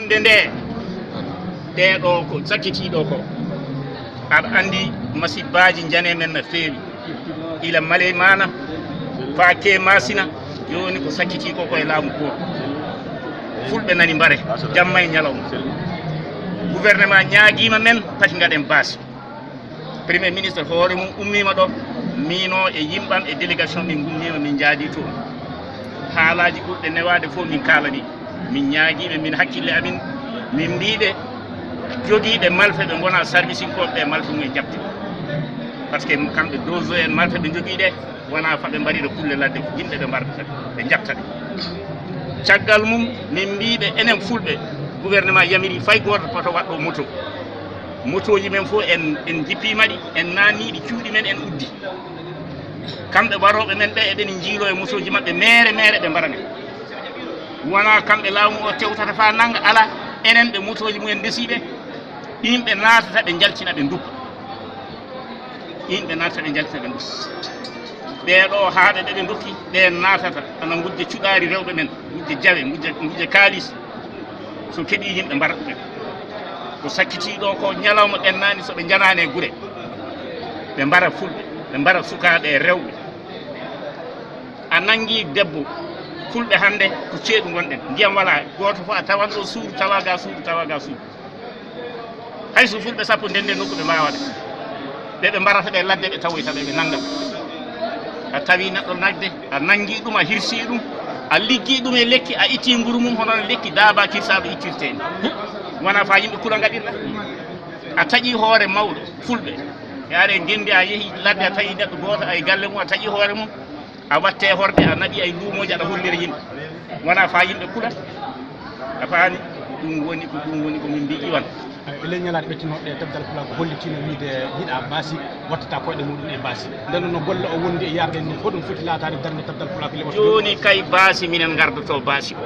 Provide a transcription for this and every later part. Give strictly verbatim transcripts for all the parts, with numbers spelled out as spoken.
Nde nde, ɗee ɗo ko sakkitiiɗo ko, aɗa anndi masibbaaji njane men na feewi, ila Maleymana, faa ke Masina, jooni ko sakkitii ko, ko e laamu gooto. Fulɓe nani mbare, jamma e ñalawma. Gouvernement ñaagiima men, pati ngaɗen baasi. Premier ministre hoore mum ummiima ɗo, miino e yimɓam e délégation min ngummiima, min njaadi toon. Haalaaji ɓurɗe newaade fof min kaalani. Min ñaagiiɓe, min hakkille amin, min mbiiɓe, jogiiɓe malfe ɓe ngona service inkooɓe ɓe malfe mum e jaɓde. Par ce que kamɓe dozo en malfe ɓe njogii ɗe, wona fa ɓe mbaɗira kulle ladde, ko yimɓe ɓe mbarata, ɓe jaɓta ɗe. Caggal mum, min mbiiɓe, enen fulɓe, gouvernement yamiri fay gooto poto waɗɗo moto. Motooji men fof en, en jippiima ɗi, en naanni ɗi cuuɗi men, en uddi. Kamɓe warooɓe men ɓe, eɓen njiilo e motooji maɓɓe, meere meere ɓe mbara men. Wona kamɓe laamu o tewtata faa nannga, alaa, enen ɓe motooji mumen ndesiiɓe, ɗin ɓe naatata ɓe njaltina ɓe nduppa. Ɗin ɓe naatata ɓe njaltina ɓe nduppa. Ɓee ɗo haaɓe ɓe ɓe ndokki, ɓe naatata, ana ngujja cuɗaari rewɓe men, ngujja jawe, ngujja, ngujja kaalis. So keɓii yimɓe mbara ɗumen. Ko sakkitii ɗo ko ñalawma ɓennaani so ɓe njanaani e gure. Ɓe mbara fulɓe, ɓe mbara sukaaɓe e rewɓe. A nanngi debbo, fulɓe hannde ko ceeɗu ngonɗen. Ndiyam walaa, gooto fof a tawan ɗo suudu, tawa ga suudu, tawa ga suudu. Hay so fulɓe sappo ndenndi nokku ɓe mbaawa ɗe. Ɓe ɓe mbarata ɓe ladde, ɓe tawoyta ɓe, ɓe nannga. A tawi neɗɗo nagde, a nanngi ɗum, a hirsi ɗum, a liggi ɗum e lekki, a itti nguru mum hono no lekki daaba kirsaaɗo ittirtee ni. Wona fa yimɓe kula ngaɗirta. A taƴi hoore mawɗo fulɓe. Yaare ngenndi a yehi ladde a tawi neɗɗo gooto ay galle mum a taƴi hoore mum. A watte horde a naɓi ay luumooji aɗa hollira yimɓe. Wona fa yimɓe kula. A faami? Ɗum woni ko, ɗum woni ko min mbii iwan. E ley ñalaaɗe ɓettinooɗe, Tabtal Pulaagu hollitiino wiyde yiɗaa baasi, wattata koyɗe muɗum e baasi. Nden noon no golle o wondi e yarde ni, hoɗum foti laataade darnde Tabtal Pulaagu le waɗtude? Jooni kay baasi minen ngardoto baasi o.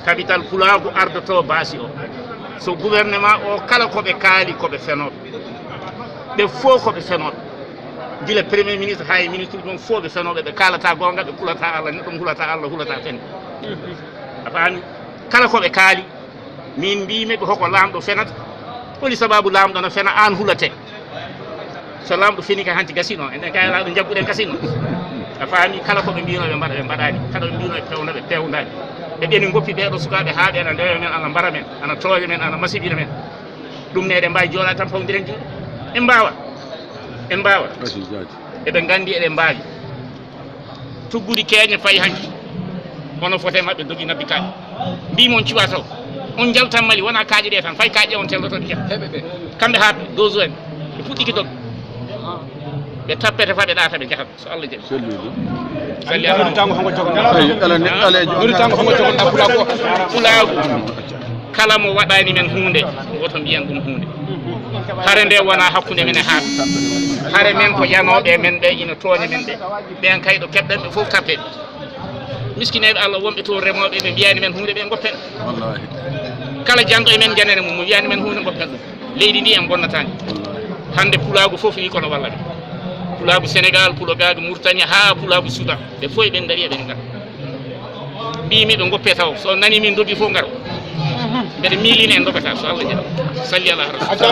Capital Pulaagu ardoto baasi o. So gouvernement o kala ko ɓe kaali ko ɓe fenooɓe. Ɓe fof ko ɓe fenooɓe. Gila premier ministre haa e ministre ɗum fof ɓe fenooɓe, ɓe kaalata goonga, ɓe kulata Allah, neɗɗo mo hulata Allah hulata fen. A faami? Kala ko ɓe kaali, min mbiimi ɓe hoko laamɗo fenata. Holi sababu laamɗo no fena aan hulate? So laamɗo feni ka hanti gasino, enen kay laaɗo jagguɗen gasino. A faami? Kala ko ɓe mbino ɓe mbaɗa, ɓe mbaɗani. Kala ɓe mbino ɓe pewna, ɓe pewnani. Ɓe ɓeni goppi ɓeeɗo sukaaɓe haa ɓe ana ndewa men, ana mbara men, ana tooña men, ana masibina men. Ɗum ne eɗen mbaawi jooɗaade tan pawdiren juuɗe. En mbaawa. En mbaawa. Eɓe nganndi eɗen mbaawi. Tuggude keeña fayi hanki. Hono fote maɓɓe dogi nabbi kaaƴe. Mbii mon cuwa taw. On njaltan Mali, wona kaaƴe ɗe tan. Fay kaaƴe on telloto ɗi jaha. Kamɓe haa ɓe, dozu en. Ɓe puɗɗiki dog. Ɓe tappete fa ɓe ɗaata ɓe njahat. So Allah jaɓi. Sellude. Salli ala. Nodditango hongo jogoɗa? Eyi, ala ne, ala e jogo. Nodditango hongo jogoɗa pulaagu o? Pulaagu. Kala mo waɗani men huunde, woto mbiyen ɗum huunde. Hare nde wona hakkunde men e haaɓe. Hare men ko yanooɓe e men ɓe ina tooña men ɓe. Ɓen kay ɗo keɓɗen ɓe fof tappe ɓe. Miskineeɓe Allah wonɓe toon remooɓe ɓe mbiyani men huunde ɓe ngoppen. Wallahi. Kala janɗo e men janere mum mo wiyani men huunde ngoppen ɗum. Leydi ndi en bonnataani. Hannde pulaagu fof wi kono walla ɓe. Pulaagu Sénégal, pulagaagu Mauritanie haa pulaagu Soudan. Ɓe fof eɓen ndari eɓen ngar. Mbimi ɓe ngoppe taw. So nani min dogi fof ngaro. Mbeɗa miilina en dogata so Allah jaɓi. Salli ala Rasul.